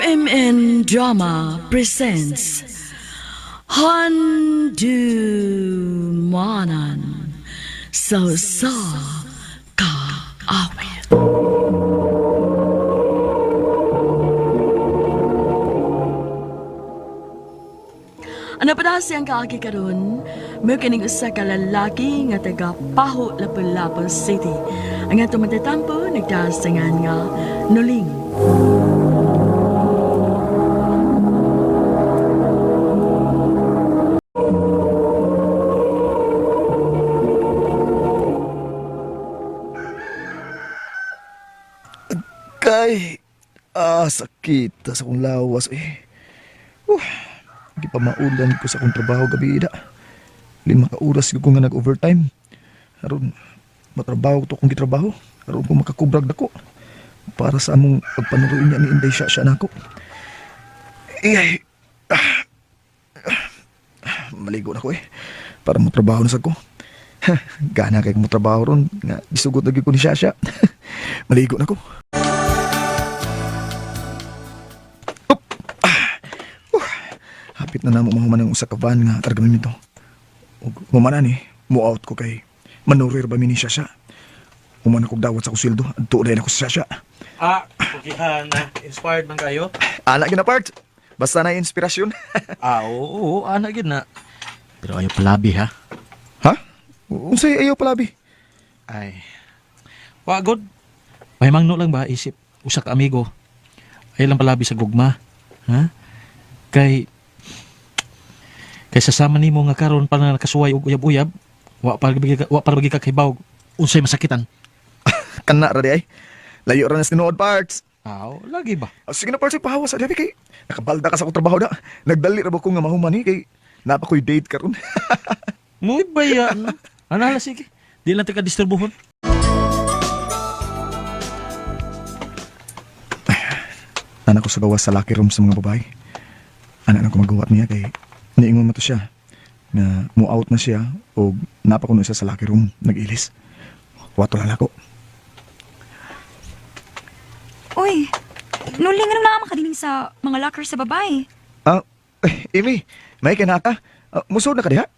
RMN Drama presents Handu Manan So Sa Kaawit. Ano pa na siyang kaagi karon? May kining usa ka lalaki nga taga Paho, Lapu-Lapu City. Ang ato matatampo nagdasangan nga Nuling. Kay, sakit sa akong lawas eh. Gipamaulan ko sa akong trabaho gabi ida. 5 ka oras gyud ko nga nag-overtime. Aron matrabaho to kung gitrabaho. Aron ko makakubrag dako. Para sa among pagpanuroy niya ni Inday siya siya nako. Eh, maligo na ko eh. Para mo trabaho na sa ko. Gana kay mo trabaho ron nga gisugot na gyud ko ni siya siya. Maligo na ko. Hapit na namo mahuman ang usa ka van nga targamin nito. Ug humana ni, mo out ko kay manurir ba mi ni siya siya. Human ako dawat sa kusildo, adto dahil ako sa siya. Ah, pugihan na. Inspired man kayo? Ana gina part. Basta na inspirasyon. Ah, oo, oo, ana gid na. Pero ayaw palabi ha. Ha? Unsay ayaw palabi? Ay. Wa god. May mangno lang ba isip usa ka amigo. Ayaw lang palabi sa gugma. Ha? Kay kay sasama nimo nga karon pa na nakasuway og uyab-uyab, wa pa ka kahibaw unsay masakitan. Kana ra di ay. Layo ra na sa tinuod parts. Aw, lagi ba? Ah, sige na parts, pahawas sa kay nakabalda ka sa akong trabaho da. Nagdali ra ba ko nga mahuman ni kay napa ko'y date karon. Muy baya. Ana la sige. Di lang ta ka disturbuhon. Nana ko sa gawas sa locker room sa mga babae. Ana na ko magawa niya kay niingon mo to siya na mo out na siya o napa ko siya sa locker room nag-ilis. Wato lang ako. Uy, nuling anong naama ka din sa mga locker sa babae? Ah, eh, Amy, may kinaka. Ah, musod na ka diha?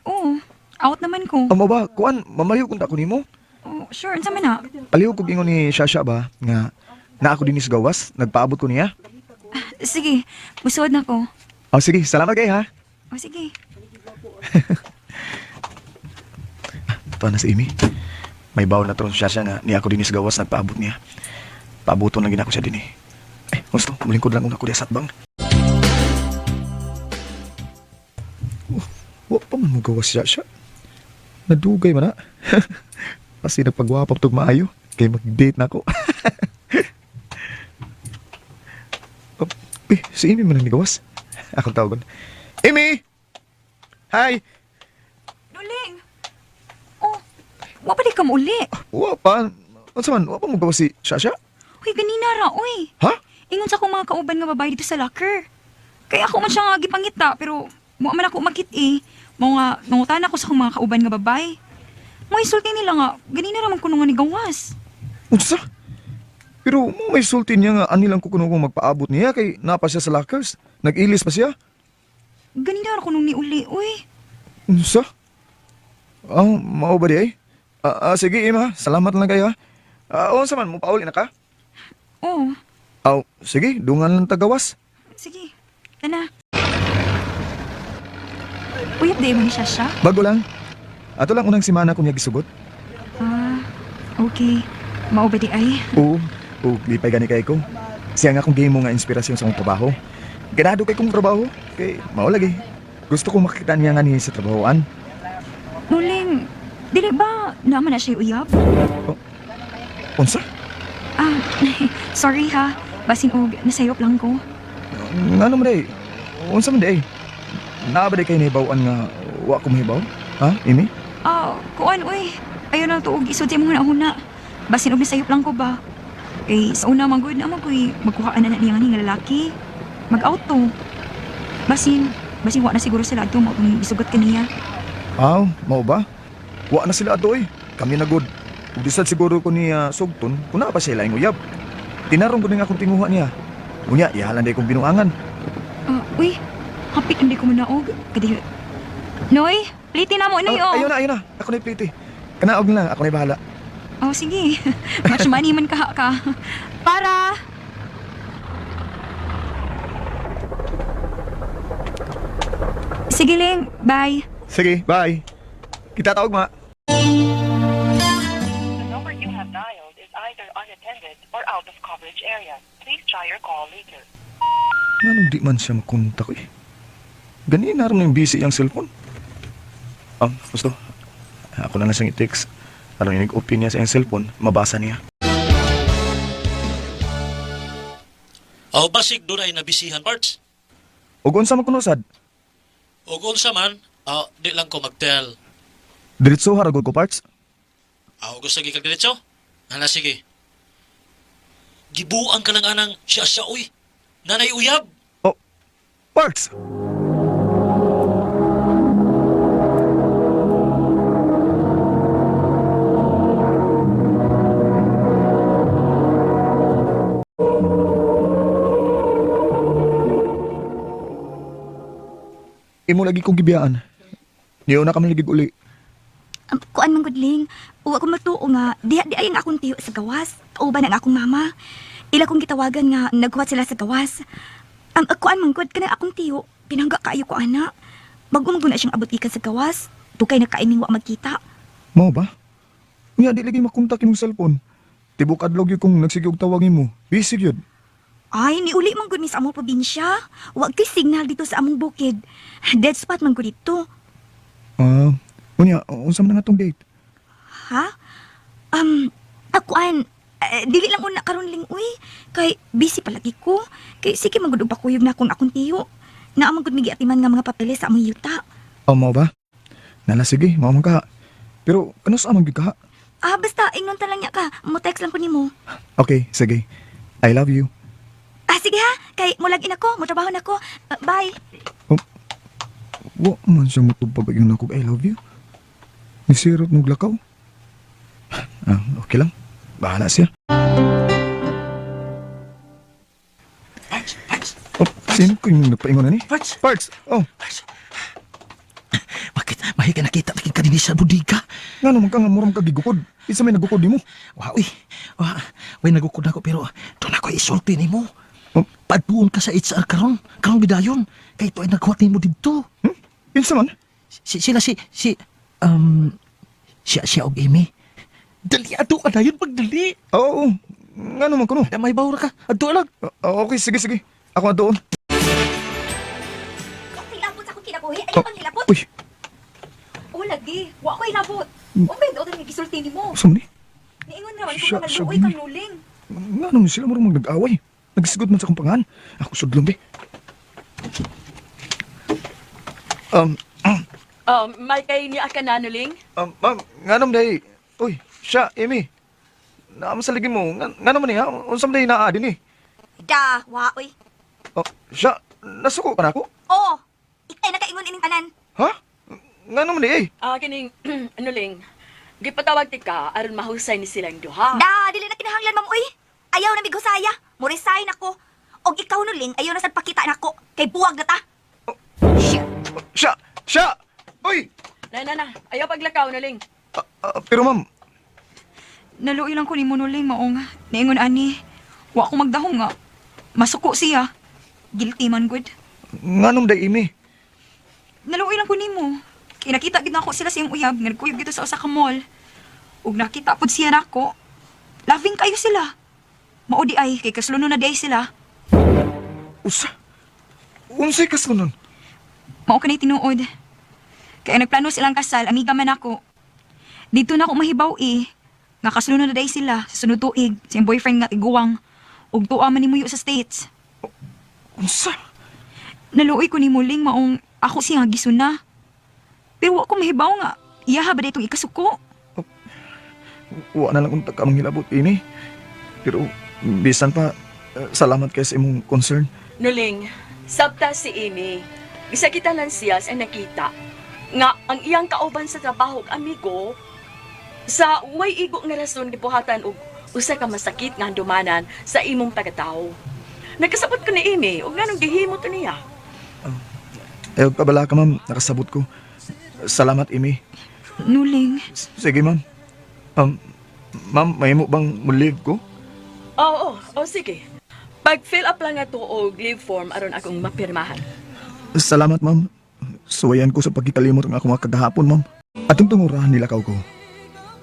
Oo, out naman ko. Amo ba, kuan, mamaliw kung ta ko nimo. Oh, sure, unsa man na? Palihog kog ingon ni Shasha ba nga na ako dinhi sa gawas, nagpaabot ko niya. Sige, musuod na ko. Oh, sige, salamat kay ha. O sige. Ito na si Amy. May baon na tron siya siya nga niya ako dinhi sa gawas, nagpaabot niya. Paabuton lang ginako siya dinhi. Eh, gusto, mulingkod lang una ko diha sa atbang. Oh, wa pa man mo gawas siya siya. Nadugay man na. Kasi nagpagwapa tug maayo kay mag-date na ako. Oh, eh, si Amy man ang nigawas. Akong tawagon. Amy! Hi! Nuling! Oh, wa pa di ka uli. Wa pa. Unsa man, wa pa mo gawas si Shasha? Uy, ganina ra, uy. Ha? Ingon sa akong mga kauban nga babae dito sa locker. Kaya ako man siya nga gipangita, pero mo man ako makit eh. Mga nangutan ako sa akong mga kauban nga babae. Mo isulti nila nga, ganina ra man kuno nga ni gawas. Unsa? Pero mo may sulti niya nga ani lang ko kuno kung magpaabot niya kay napa siya sa lockers. Nag-ilis pa siya. Ganina ra kuno ni uli, uy. Unsa? Ah, mao ba di ay? Ah, sige ima, salamat lang kayo ha. Ah, unsa man mo pauli na ka? Oh, Aw, sige, dungan lang tagawas. sige. Tana. Uyab di mo ni siya siya? Bago lang. Ato lang unang semana ko niya gisugot. Ah, okay. Mao ba di ay? Oo, oo, lipay gani kay ko. Siya nga akong gihimo nga inspirasyon sa akong trabaho. Ganado kay kong trabaho, kay mao lagi. Gusto ko makita niya nga niya sa trabahoan. Nuling, dili ba naman na siya uyab? Unsa? Ah, sorry ha. Basin og nasayop lang ko. Ngano man day? Unsa man day? Naa ba day kay nahibaw-an nga wa ko mahibaw? Ha, Amy? Ah, kuan uy. Ayaw na tuog isod sa imong huna. Basin og nasayop lang ko ba? Kay sa una man gud na man ko'y magkuhaan na na niya nga lalaki. Mag-out to. Basin, basin wa na siguro sila adto mo kung isugot kaniya. Aw, mao ba? Wa na sila adoy. Kami na gud. Ug disad siguro ko niya sugton, kun naa pa siya laing uyab. Tinarong ko ning akong tinguha niya. Unya, ihalan day kong binuangan. Ah, uy, hapit hindi ko manaog. Kadi Noy, pliti na mo, Noy, Ah, oh. Ayaw na, ayaw na. Ako na plate eh. Kanaog na lang, ako na bahala. Oh, sige. Much money man kaha ka. Para! Sige, Ling. Bye. Sige, bye. Kita tawag ma. The number you have dialed is either unattended or out of coverage area. Please try your call later. Nganong di man siya makontak eh. Ganina rin yung busy ang cellphone. Gusto. Ako na lang siyang i-text. Aron yung open niya sa iyang cellphone, mabasa niya. O basig doon ay nabisihan parts. Ug unsa man kuno sad? O unsa man, di lang ko magtell. Diretso haragod ko parts. Gusto gi kag diretso? Hala sige. Gibuang ka lang anang siya siya uy. Nanay uyab. Oh, parts. Imo lagi kong gibiyaan. Niyo na kami lagi uli. Kuan man gudling, uwa ko matuo nga, diha di ay ang akong tiyo sa gawas. Kauban ang akong mama. Ila kong gitawagan nga naghuwat sila sa gawas. Kuan man gud kanang akong tiyo, pinangga kaayo ko ana. Bago man gud na siyang abotikan sa gawas, dugay na kaiming wa magkita. Mao ba? Unya di lagi makontak imong cellphone. Tibok adlaw gyud kung nagsige og tawag nimo. Busy gyud. Ay, niuli man gud mi sa among probinsya. Wa kay signal dito sa among bukid. Dead spot man gud dito. Ah, unya unsa man na nga tong date? Ha? Akuan, dili lang una karon ling uy. Kay busy palagi ko. Kay sige man gud og pakuyog na akong akong tiyo. Naa man gud mi giatiman nga mga papeles sa among yuta. Oh, mao ba? Nala sige, mao man ka. Pero kano sa amang gyud ka? Ah, basta ingnon ta lang niya ka. Mo text lang ko nimo. Okay, sige. I love you. Ah, sige ha. Kay mulag-in ako, mo trabaho na ko. Ah, bye. Wa man siya mutubag yung ako I love you. Nisirot mong lakaw. Ah, okay lang. Bahala siya. Parts, parts, Oh, sino ko yung nagpaingon na ni? parts. Parts! Oh, Parts. Bakit mahi ka nakita taking kanini sa bodega? nga naman ka nga murang kagigukod. Isa may nagukod nimo. Wa uy. Wa, way nagukod ako pero doon ako isulti nimo. Oh. Padpuon ka sa HR karon, karon bidayon. Kay to ay naghuwat nimo didto. Hmm? Insa man? Si, sila si si um siya siya og Amy. Dali ato ka dayon pagdali. Oo, oo. Nga naman kuno. Na may bawra ka. Adto lang. Oh, okay, sige, sige. Ako na doon. Hilabot sa akong kinabuhi. Ayaw Oh, pang hilabot. Uy, Oh, lagi. Wa ko hilabot. O may doon nga gisulti nimo. saan ni? Niingon naman Siya- ko nga siya luoy gini. kang nuling. Nga naman sila murang nag-away. Nagsigot man sa akong pangan. Ako sudlong be. Um, May kay niya ka na, Nuling? Ma'am, nga naman day. Uy, siya, Amy. Naam sa ligi mo. Nga naman niya, unsa man day naa din eh. Da, wa oy. Oh, siya, nasuko ka na ako? Oh, ikay nakaingon ining tanan. Ha? Nga naman day eh. Ah, kining, Nuling, gipatawag ti ka aron mahusay ni silang duha. Da, dili na kinahanglan ma'am oy. Ayaw na migusaya. Mo resign ako. Og ikaw nuling, ayaw na sad pakita nako. Kay buwag na ta. Shit. Oh, siya, siya! Uy! Na, na, na, ayaw paglakaw, Nuling. Ah, ah, pero ma'am, Naluoy lang ko ni Nuling maong niingon ani. Wa ko magdahong nga. Masuko siya. Guilty man gud. nga naman day, Amy. Naluoy lang ko nimo. Kay nakita gid nako sila sa iyong uyab nga nagkuyog dito sa usa ka mall. Ug nakita pud siya nako. Loving kayo sila. Mao di ay kay kasluno na di ay sila. Usa. Unsay kaslunon? Mao kanay tinuod. Kaya nagplano silang kasal, amiga man ako. Dito na ako mahibaw eh. Nga kasluno na day sila sa sunod tuig, sa iyang boyfriend nga tiguang. Ug tuwa man ni muyo sa States. Unsa? Naluoy ko ni Muling maong ako siya nga gisuna. Pero wa ko mahibaw nga. Iyaha ba itong ikasuko? Wa na lang unta ka manghilabot, Amy. Pero bisan pa, salamat kay sa imong concern. Nuling, sabta si Amy. Gisakitan lang siya sa nakita nga ang iyang kauban sa trabaho ug amigo sa way igo nga rason gibuhatan og usa ka masakit nga handumanan sa imong pagkatao. Nagkasabot ko ni Amy, ug nganong gihimo to niya. Ayaw kabala ka, ma'am. Nakasabot ko. Salamat, Amy. Nuling. Sige, ma'am. Ma'am, may mo bang mo-leave ko? Oo, oh, sige. Pag-fill up lang ato og leave form aron akong mapirmahan. Salamat, ma'am. Suwayan ko sa pagkikalimot ang akong kagahapon, ma'am. Atong tungurahan nilakaw ko.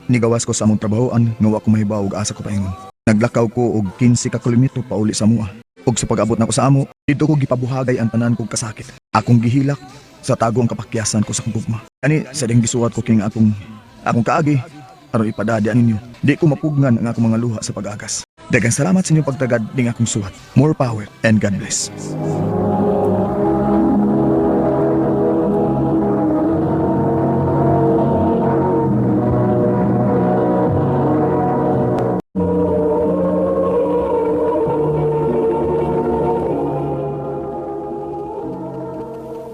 Nigawas ko sa among trabahoan nga wa ko mahibaw og asa ko paingon. Naglakaw ko og 15 ka kilometro pauli sa mua. Og sa pag-abot nako sa amo, dito ko gipabuhagay ang tanan kog kasakit. Akong gihilak sa tago ang kapakyasan ko sa akong gugma. Ani sa ding gisuwat ko kining akong akong kaagi aron ipadadi ninyo. Di ko mapugnan ang akong mga luha sa pag-agas. Daghang salamat sa inyong pagtagad ning akong suwat. More power and God bless.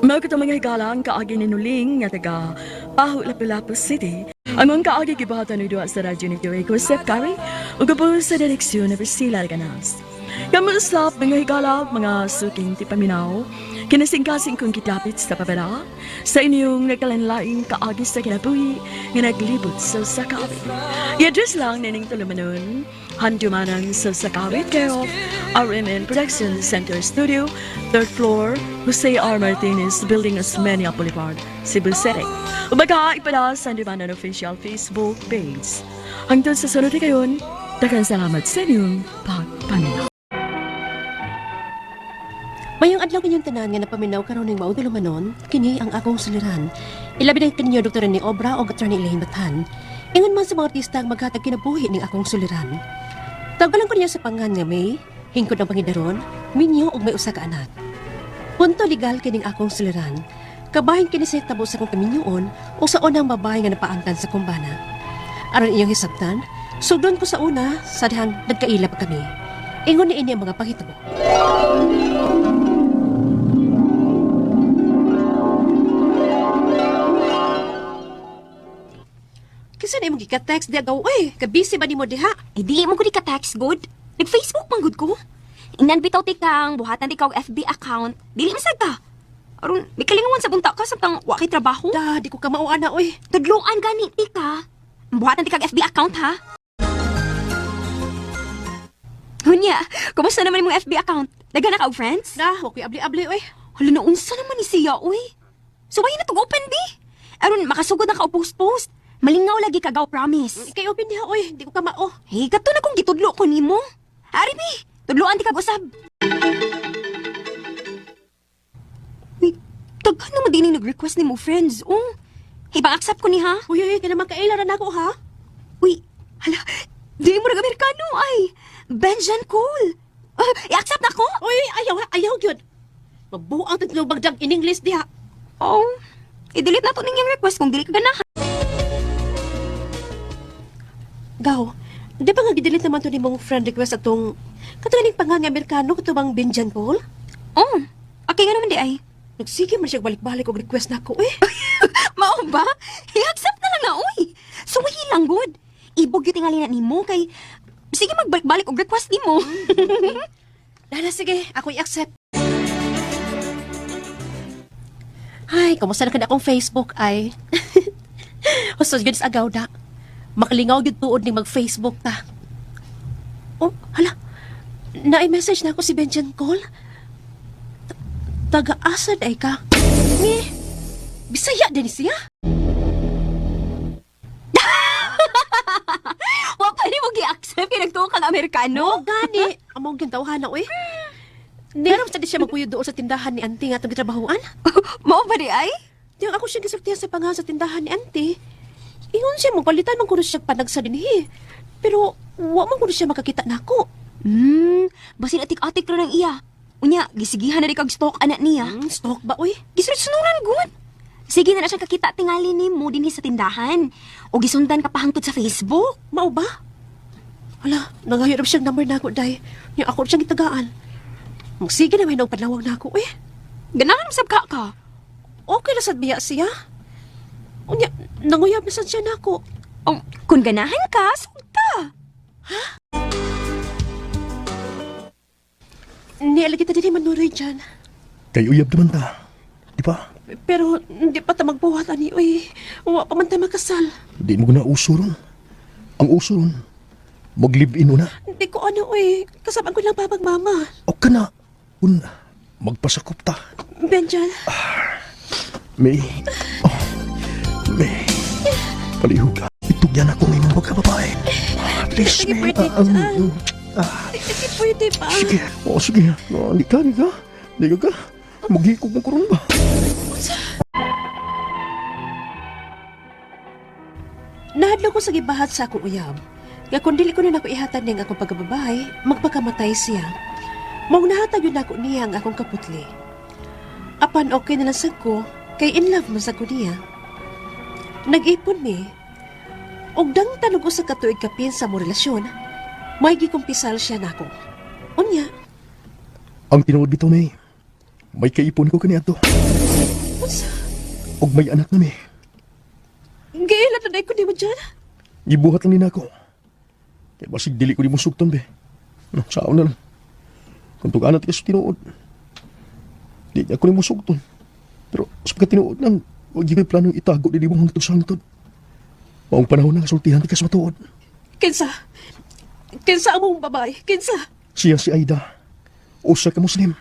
Mao kato mga higala ang kaagi ni Nuling nga taga Paho, Lapu-Lapu City. Ang mga kaagi gibuhatan ni duha sa radyo ni Joey Joseph Curry ug gabo sa direksyon ni Priscilla Ganas. Kamusta mga higala, mga suking tipaminaw, kinasingkasing kong gidapit sa pabala sa inyong nagkalanlaing kaagi sa kinabuhi nga naglibot sa sakawit. I-address lang nining tulumanon, handumanan sa sakawit care of RMN Production Center Studio, third floor, Jose R. Martinez Building, Osmeña Boulevard, Cebu City. Ubaga, ipada sa Handumanan official Facebook page. Hangtod sa sunod kayon, daghang salamat sa inyong pagpaminaw. Mayong adlaw kanyang tanan nga napaminaw karon ning mao tulumanon, kini ang akong suliran. Ilabi na kanyo Dr. ni Obra o Attorney Elaine Bathan. Ingon man sa mga artista ang maghatag kinabuhi ning akong suliran. Tagalan ko niya sa pangan nga May, hingkod ang pangidaron, minyo og may usa ka anak. Punto legal kining akong suliran. Kabahin kini sa hitabo sa akong kaminyoon o sa unang babae nga napaangkan sa kumbana. Aron iyong hisabtan, sugdon ko sa una sa dihang nagkaila pa kami. Ingon ni ini ang mga panghitabo. Kinsa na imong gika-text di agaw oy, kabisi ba nimo diha? Ay, dili mo ko di ka text, good. Nag-Facebook man good ko. Ingnan bitaw ti kang, buhatan ti ka og FB account. Dili masag ka. Aron, may kalingawan sa bunta ka samtang wa kay trabaho. Da, di ko kamao ana oy. Tudloan gani ti ka. Buhatan ti kag FB account ha. Hunya, kumusta naman imong FB account? Daghan na ka og friends? Da, wa koy abli-abli oy. Hala na unsa naman ni siya oy. So why na tug open di? Aron makasugod na ka og post-post. Malingaw lagi ka gaw promise. Ikay open diha oy, di ko kamao. Hey, kato na kung gitudlo ko nimo. Ari bi, tudloan di kag usab. Wait, daghan naman din yung nag-request nimo friends. Oh, hey, pang-accept ko ni ha. Uy, uy, kaya naman kaila ra nako ha. Uy, hala, di mo nag-Amerikano ay. Benjan Cole. Ah, i-accept na ko? Uy, ayaw ha, ayaw gyud. Magbuang tatlo bagdag in English diha. Oh, i-delete na to ninyong request kung dili ka ganahan. Gaw, di ba nga gidelete naman to nimong friend request atong katuning pangan nga Amerikano kato bang Benjan Paul? Oh, okay nga naman di ay. Nagsige man siya balik-balik og request nako eh. Mao ba? I-accept na lang na, uy. Suwayi lang, good. Ibog yung tingali na nimo kay... Sige, magbalik-balik og request nimo. Dala sige, ako i-accept. Ay, kumusta na ka na akong Facebook ay? Husto gyud sa agaw da. Makalingaw gyud tuod ning mag-Facebook ta. Oh, hala. Na-message na ako si Benjan Cole. Taga-asa ay ka. Ni, Bisaya din siya. Wa pa nimo gi-accept kay nagtuo kang Amerikano. Oh, gani. Among gintawhan na, uy. Meron sa di siya magpuyo doon sa tindahan ni Auntie nga itong gitrabahoan. Mao ba di ay? Di ako siya gisultihan sa pangalan sa tindahan ni Auntie. Ingon siya, magpalitan man kuno siya panagsa dinhi. Pero, wa man kuno siya makakita nako. Basin atik-atik ra ng iya. Unya, gisigihan na di kag stalk anak niya. Stalk ba, uy? Gisunod-sunuran gud. Sige na na siya kakita tingali nimo dinhi sa tindahan. O gisundan ka pa hangtod sa Facebook. Mao ba? Hala, nangahirap siyang number nako, day. Yung ako siyang gitagaan. Magsige na may panlawag nako, uy. Ganahan mo sab ka ka. Okay na sad biya siya. Unya, nanguyab na sad siya nako. Oh, kung ganahan ka, sugta. Niala kita din manuroy dyan. Kay uyab naman ta. Di ba? Pero hindi pa ta magbuhat ani uy. Wa pa man ta makasal. Di mo na uso ron. Ang uso ron, mag-live-in una. Hindi ko ano uy. Kasabaan ko lang papag mama. O ka na. Un, magpasakop ta. Benjan, May, oh, may, palihog ka. Itugyan ako ng imong pagkababae. Ah, please, Sige, May. pwede dyan. Hindi pwede pa. Sige, oh, sige. Oh, di ka, di ka. Di ka ka. Maghikog mo karon ba? Nahadlok ko sa gibahat sa akong uyab. Nga kung dili ko na nako ihatag niyang akong pagkababae, magpakamatay siya. Mao nahatag yun nako niya ang akong kaputli. Apan okay na lang sad ko, kay in love man sad ko niya. Nag-ipon mi. Og dang tanog usa ka tuig kapin sa mo relasyon, may gikumpisal siya nako. Unya, Ang tinuod bitaw, May. May kaipon ko kaniadto. unsa? Og may anak na, May. Giilan na ko nimo dyan? Gibuhat lang ni nako. Kaya basig dili ko di mo sugton, be. No, sao na lang. Kung tuganan ka sa tinuod. Di niya ko ni mo sugton. Pero sa pagkatinuod lang, huwag yung planong itago di mo hangtod sa hangtod. Maong panahon na sultihan ti ka sa matuod. Kinsa? Kinsa ang mong babae? Kinsa? Siya si Aida. Usa ka Muslim.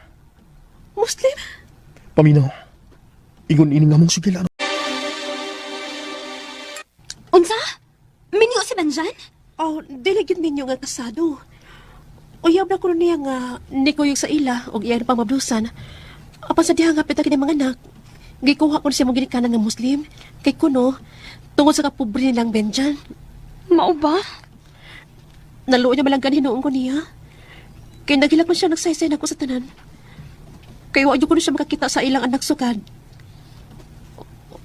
Muslim? Paminaw. Ingon ini nga mong sugila. Unsa? Minyo si Benjan? Oh, dili gyud ninyo nga kasado. Uyab na kuno niya nga nikuyog sa ila og iya pang mablusan. Apan sa diha nga pita kini mga anak, gikuha ko siya mong ginikanan nga Muslim kay kuno tungod sa kapobre nilang Benjan. Mao ba? Naluoy na malang gani noon ko niya. Kay naghilak man siya nagsaysay nako sa tanan. Kay wa jud ko na siya makakita sa ilang anak sukad.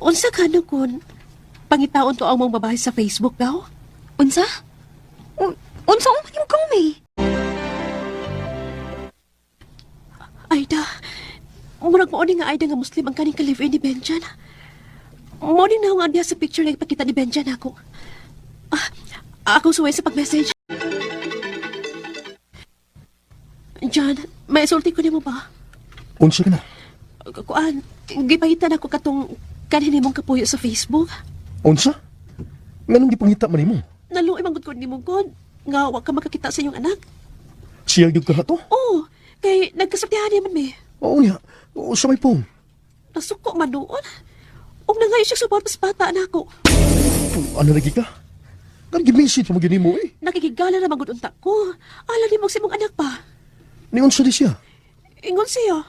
Unsa ka no kun pangitaon to ang mong babae sa Facebook daw? Unsa? Unsa ang mo kami? Aida, murag mo ni nga Aida nga Muslim ang kaning ka-live-in ni Benjan. Mo ni na nga sa picture nga ipakita ni Benjan ako. Ah, ako suway sa pag-message. John, may sulti ko nimo ba? Unsa ka na? Kuan, gipahitan ako katong kanhin nimong kapuyo sa Facebook. Unsa? Nganong gipangita man nimo? Naluoy man gud ko nimo god nga wa ka makakita sa inyong anak. Siya gyud ka to? Oh, kay nagkasabtihan man mi. Oo niya. Oo, sa may pong. Nasuko man noon. Ug nangayo siya suporta sa bata nako. Ano lagi ka? Kan gi-message mo gyud nimo eh. Nakikigala na magud unta ko. Ala ni sa imong anak pa. Ningon sa di siya. Ingon siya.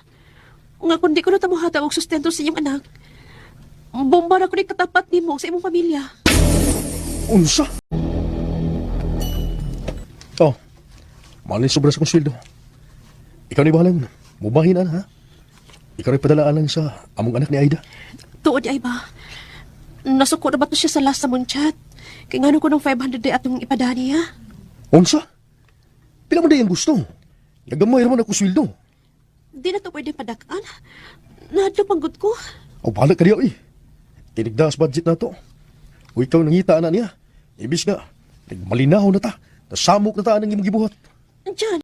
Nga kung di ko na tamuhata og sustento sa inyong anak. Bomba na ko ni katapat nimo sa imong pamilya. Unsa? Oh. Malay sobra sa kong sweldo. Ikaw ni bahalang. Mubahin na ha. Ikaw rin padalaan lang sa among anak ni Aida. Tuod ay ba? Nasuko na ba to siya sa last namong chat? Kay ngano ko ng 500 day atong ipadani ha? Unsa? Pila man day ang gusto. Nagamay raman ako sweldo. Di na to pwede padakaan. Nahadlok manggod ko. Aw bahala ka diya eh. Tinigda sa budget na to. O ikaw nangita na niya. Ibis nga, nagmalinaw na ta. Nasamok na ta ang imong gibuhat. Diyan.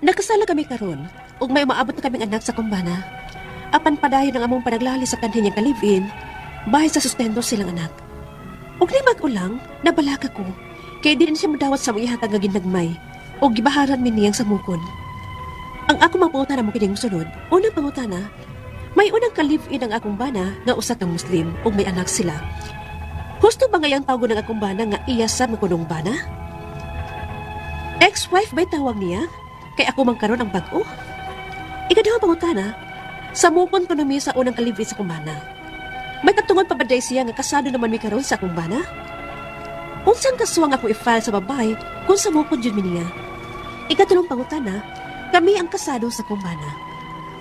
Nakasala kami karon ug may umaabot na kaming anak sa kumbana. Apan padayon ang among panaglali sa kanhin niyang kalivin, bahay sa sustento silang anak. Ug ni mag-ulang, nabalaka ko, kay di na siya madawat sa among ihatag nga ginagmay, ug gibaharan mi niyang samukon. Ang ako mga pangutana mo kining musunod, unang pangutana, may unang ka-live-in ang akong bana nga usa ka Muslim ug may anak sila. Husto ba ngayang tawgon ng akong bana nga iya sa mga kunong bana? Ex-wife ba'y tawag niya? Kay ako man karon ang bag-o? Ikaduhang pangutana, samukon ko na mi sa unang kalibit sa kumbana. May katungod pa ba day siya nga kasado naman mi karon sa kumbana? Unsang kasuwang ako i-file sa babae kung samukon jud mi niya? Ikatulong pangutana, kami ang kasado sa kumbana.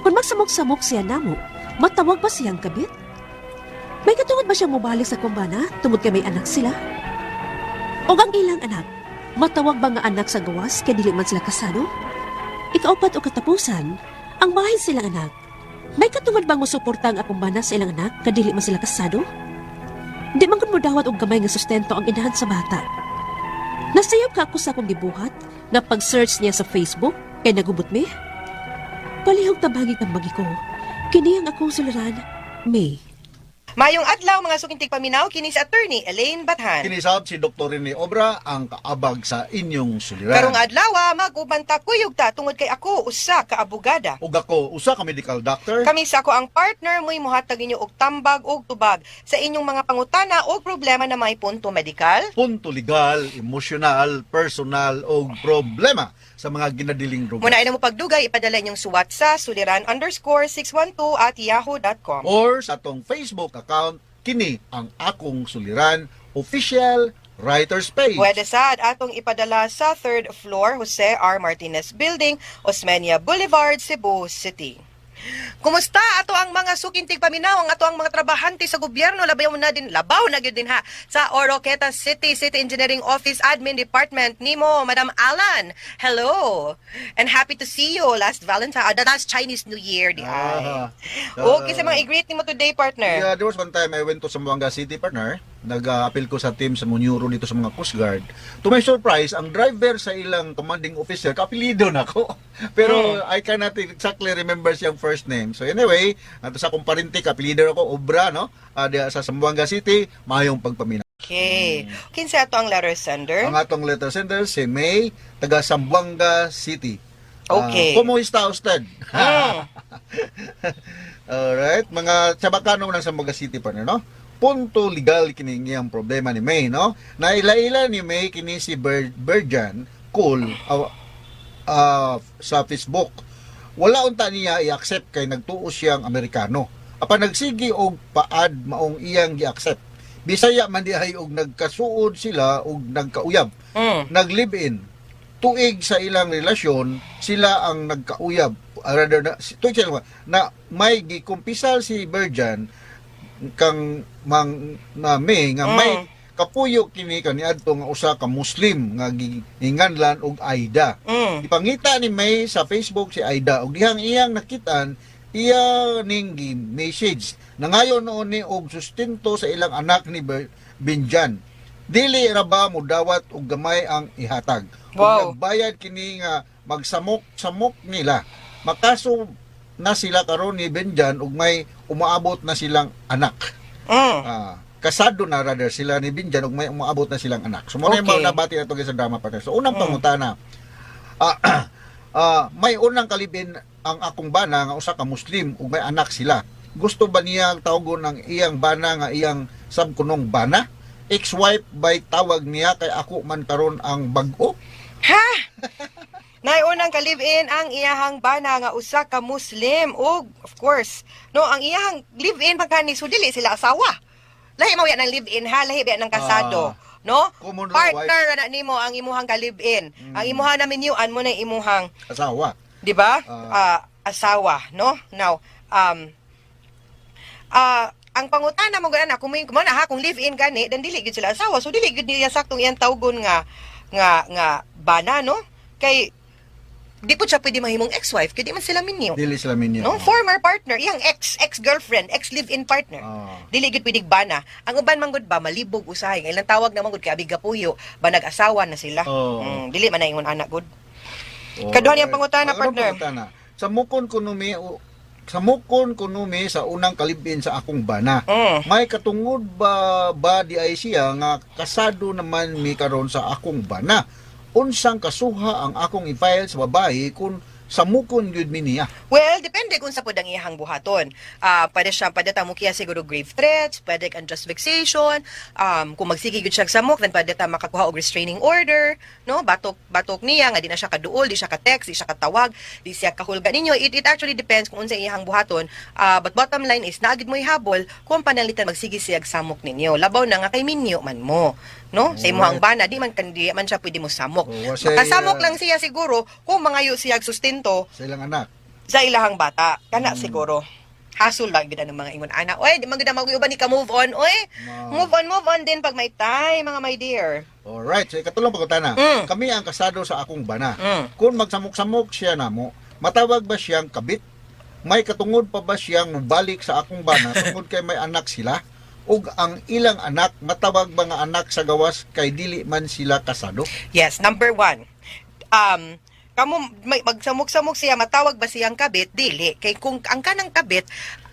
Kung magsamok-samok siya namo, matawag ba siyang kabit? May katungod ba siyang mobalik sa kumbana tungod kay may anak sila? O ang ilang anak, matawag ba nga anak sa gawas kay dili man sila kasado? Ikaupat o katapusan, ang bahin silang anak. May katungod bang musuporta ang akong bana sa ilang anak kay dili man sila kasado? Di man kun mo dawat og gamay nga sustento ang inahan sa bata. Nasayop ka ako sa akong gibuhat, Nga pag-search niya sa Facebook, kay nagubot mi? Palihog tabagi tambagi ko. Kini ang akong suliran, May. Mayong adlaw mga sukintig paminaw kini si Attorney Elaine Bathan. Kinisab si Dr. Rene Obra ang kaabag sa inyong suliran. Karong adlaw mag-uban ta kuyog ta tungod kay ako usa ka abogada. Ug ako usa ka medical doctor. Kami sa ako ang partner mo'y mohatag ninyo og tambag og tubag sa inyong mga pangutana o problema na may punto medikal. Punto legal, emosyonal, personal o problema sa mga ginadiling droga. Muna ay mo pagdugay, ipadala inyong suwat sa suliran_612@yahoo.com. Or sa atong Facebook account, kini ang akong suliran official writer's page. Pwede sad atong ipadala sa third floor, Jose R. Martinez Building, Osmeña Boulevard, Cebu City. Kumusta ato ang mga sukintig paminaw, ang ato ang mga trabahante sa gobyerno, labaw na din, labaw na gyud din ha, sa Oroqueta City City Engineering Office Admin Department nimo, Madam Alan. Hello. And happy to see you last Valentine, the last Chinese New Year di ay. Okay, sa mga i-greet nimo today, partner. Yeah, there was one time I went to Zamboanga City, partner. Nag-appeal ko sa team sa Munyuro dito sa mga Coast Guard. To my surprise, ang driver sa ilang commanding officer, kapilido na ko. Pero I cannot exactly remember siyang first name. So anyway, ato sa akong parinti, kapilido ako, Obra, no? Diya sa Zamboanga City, mayong pagpamina. Okay. Kinsa ato ang letter sender? Ang atong letter sender, si May, taga Zamboanga City. Okay. ¿Cómo está usted? Alright, mga Chabacano ng Zamboanga City pa no? Punto legal kini ang problema ni May, no? Naila-ila ni May kini si Berjan Cole sa Facebook. Wala unta niya i-accept kay nagtuo siyang Amerikano. Apan nagsigi og paad maong iyang gi-accept. Bisaya man dihay og nagkasuod sila og nagkauyab. Nag-live-in. Tuig sa ilang relasyon, sila ang nagkauyab. Rather na, tuig sila, na may gikumpisal si Berjan kang mang na may nga may kapuyo kini kaniadto nga usa ka Muslim nga giinganlan og Aida. Ipangita ni May sa Facebook si Aida og dihang iyang nakitaan iya ning gi-message. Nangayon noon ni og sustento sa ilang anak ni Binjan. Dili ra ba mudawat og gamay ang ihatag? Ug nagbayad kini nga magsamok-samok nila. Makaso na sila karon ni Benjan ug may umaabot na silang anak. Kasado na rather sila ni Benjan ug may umaabot na silang anak. So mo na yung mga nabati na to sa drama partner. So unang pangutana, may unang kalibin ang akong bana nga usa ka Muslim ug may anak sila. Gusto ba niya tawgon ang iyang bana nga iyang sabkunong bana? Ex-wife by tawag niya kay ako man karon ang bag-o? Ha? Naiunang ka-live-in ang iyahang bana nga usa ka Muslim ug of course, no, ang iyahang live-in pagkani so dili sila asawa. Lahi mao yan ang live-in ha, lahi ba ng kasado, no? Common law. Partner na nimo ang imuhang ka-live-in. Ang imuha na minyuan mo na imuhang asawa. Di ba? Asawa, no? Now, ang pangutana mo gana kung may mo na ha kung live-in gani dan dili gyud sila asawa, so dili gyud niya saktong iyang tawgon nga nga nga bana, no, kay di po siya pwede mahimong ex-wife kay di man sila minyo. Dili sila minyo. No, former partner, iyang ex ex-girlfriend, ex live-in partner. Dili gyud pwede bana. Ang uban man gud ba malibog usahay. Nga ilang tawag na man gud kay abig gapuyo, ba nag-asawa na sila. Dili man na ingon anak gud. Kaduha niyang pangutana, Ang partner. pangutana. Sa mukon kunumi sa unang kalibin sa akong bana. May katungod ba ba di ay siya nga kasado naman mi karon sa akong bana. Unsang kasuha ang akong i-file sa babae kung samukon gyud mi niya? Well, depende kung sa pud ang iyang buhaton. Pwede siya, pwede ta mukiya siguro grave threats, pwede unjust vexation, kung magsige gyud siya samok, then pwede ta makakuha og restraining order, no? Batok batok niya nga di na siya kaduol, di siya ka-text, di siya katawag, di siya kahulga ninyo. It actually depends kung unsa iyang buhaton. But bottom line is naagid mo ihabol kung pananglitan magsige siya samok ninyo. Labaw na nga kay minyo man mo, no? Sa imuhang bana, di man kandi man siya pwede mo samok. Oh, wasay, Makasamok lang siya siguro kung mangayo siya og sustento sa ilang anak. Sa ilahang bata. Kana siguro. Hasol lang gid ang mga ingon ana. Oy, di man gid mag-uban ni ka move on, oy. Move on, move on din pag may time, mga my dear. Alright, so ikatulong pangutana. Kami ang kasado sa akong bana. Kung magsamok-samok siya namo, matawag ba siyang kabit? May katungod pa ba siyang mubalik sa akong bana tungod kay may anak sila? Ug ang ilang anak, matawag ba nga anak sa gawas kay dili man sila kasado? Yes, number one. Kamo may, magsamok-samok siya, matawag ba siyang kabit? Dili kay kung ang kanang kabit,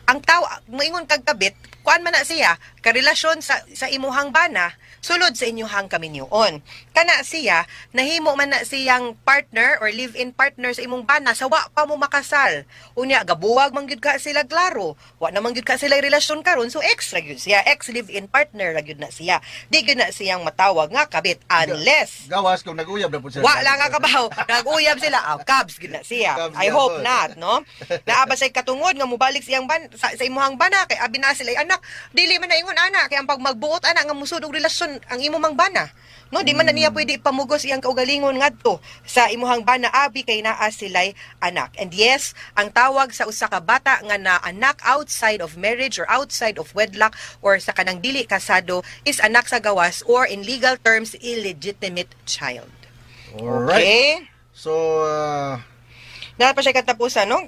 ang taw moingon kag kabit, kuan man na siya, karelasyon sa imuhang bana, sulod sa inyuhang kaminyoon. Kana siya, nahimo man na siyang partner or live-in partner sa imong bana sa wa pa mo makasal. Unya gabuwag man gyud ka sila klaro, wa na man gyud ka sila relasyon karon, so ex ra gyud siya, ex live-in partner ra gyud na siya. Di gyud na siyang matawag nga kabit unless Gawas kung nag-uyab na po sila. wa lang nga kabaw. Nag-uyab sila. Ah, Cubs gid na siya. Cubs I hope gyapon. not, no? Naa ba say katungod nga mobalik siyang ban sa imuhang bana kay abi na sila anak. Dili man na ingon ana kay ang pag magbuot ana nga musud og relasyon ang imo mang bana. No, di man na niya pwede ipamugos iyang kaugalingon ngadto sa imuhang bana abi kay naa sila'y anak. And yes, ang tawag sa usa ka bata nga na anak outside of marriage or outside of wedlock or sa kanang dili kasado is anak sa gawas or in legal terms, illegitimate child. Alright. Okay. So, Naa pa siya katapusan, no?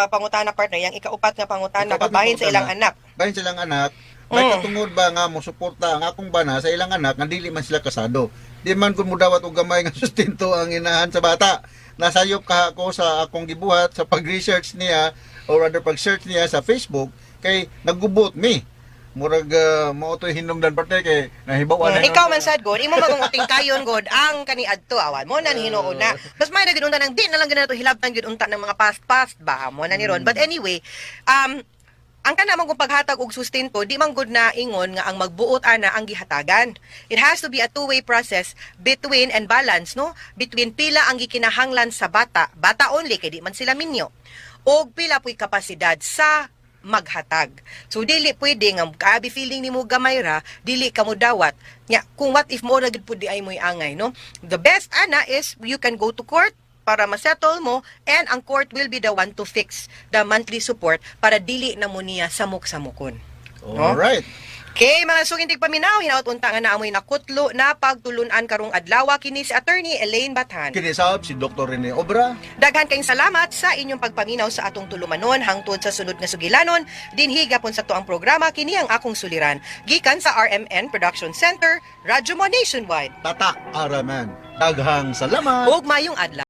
Pangutana, partner, yung ikaupat nga pangutana, Ikaupat nga kabahin sa ilang pangutana. anak. Bahin silang anak, may katungod ba nga mo suporta ang akong bana sa ilang anak nga dili man sila kasado? Di man kun mudawat og gamay nga sustento ang inahan sa bata. Nasayop ka ako sa akong gibuhat sa pag-research niya or rather pag-search niya sa Facebook kay nagubot mi. Murag mao to'y hinungdan, partner, kay nahibaw na. Ikaw man sad god, imo magong uting kayon god ang kaniadto awan mo na hinuon na. Mas may na gid unta nang di na lang gid nato hilabtan gid unta ng mga past past ba mo na ni ron. But anyway, ang kana man kung paghatag og sustento, di man gud na ingon nga ang magbuot ana ang gihatagan. It has to be a two-way process between and balance, no? Between pila ang gikinahanglan sa bata, bata only kay di man sila minyo, og pila puy kapasidad sa maghatag. So dili pwede nga kaabi feeling nimo gamay ra, dili ka mo dawat. Nya kung what if mo ra gid pud di ay mo'y angay, no? The best ana is you can go to court para masettle mo and ang court will be the one to fix the monthly support para dili na mo niya samok-samokon. Alright. Okay, mga suking tigpaminaw, hinaot unta nga naamoy nakutlo na pagtulunan karong adlaw. Kini si Attorney Elaine Bathan. Kinisab si Dr. Rene Obra. Daghan kayong salamat sa inyong pagpaminaw sa atong tulumanon hangtod sa sunod nga sugilanon. Dinhi gapon sa tuang programa, kini ang akong suliran. Gikan sa RMN Production Center, Radyo Mo Nationwide. Tatak Araman. Daghang salamat. Ug mayong adlaw.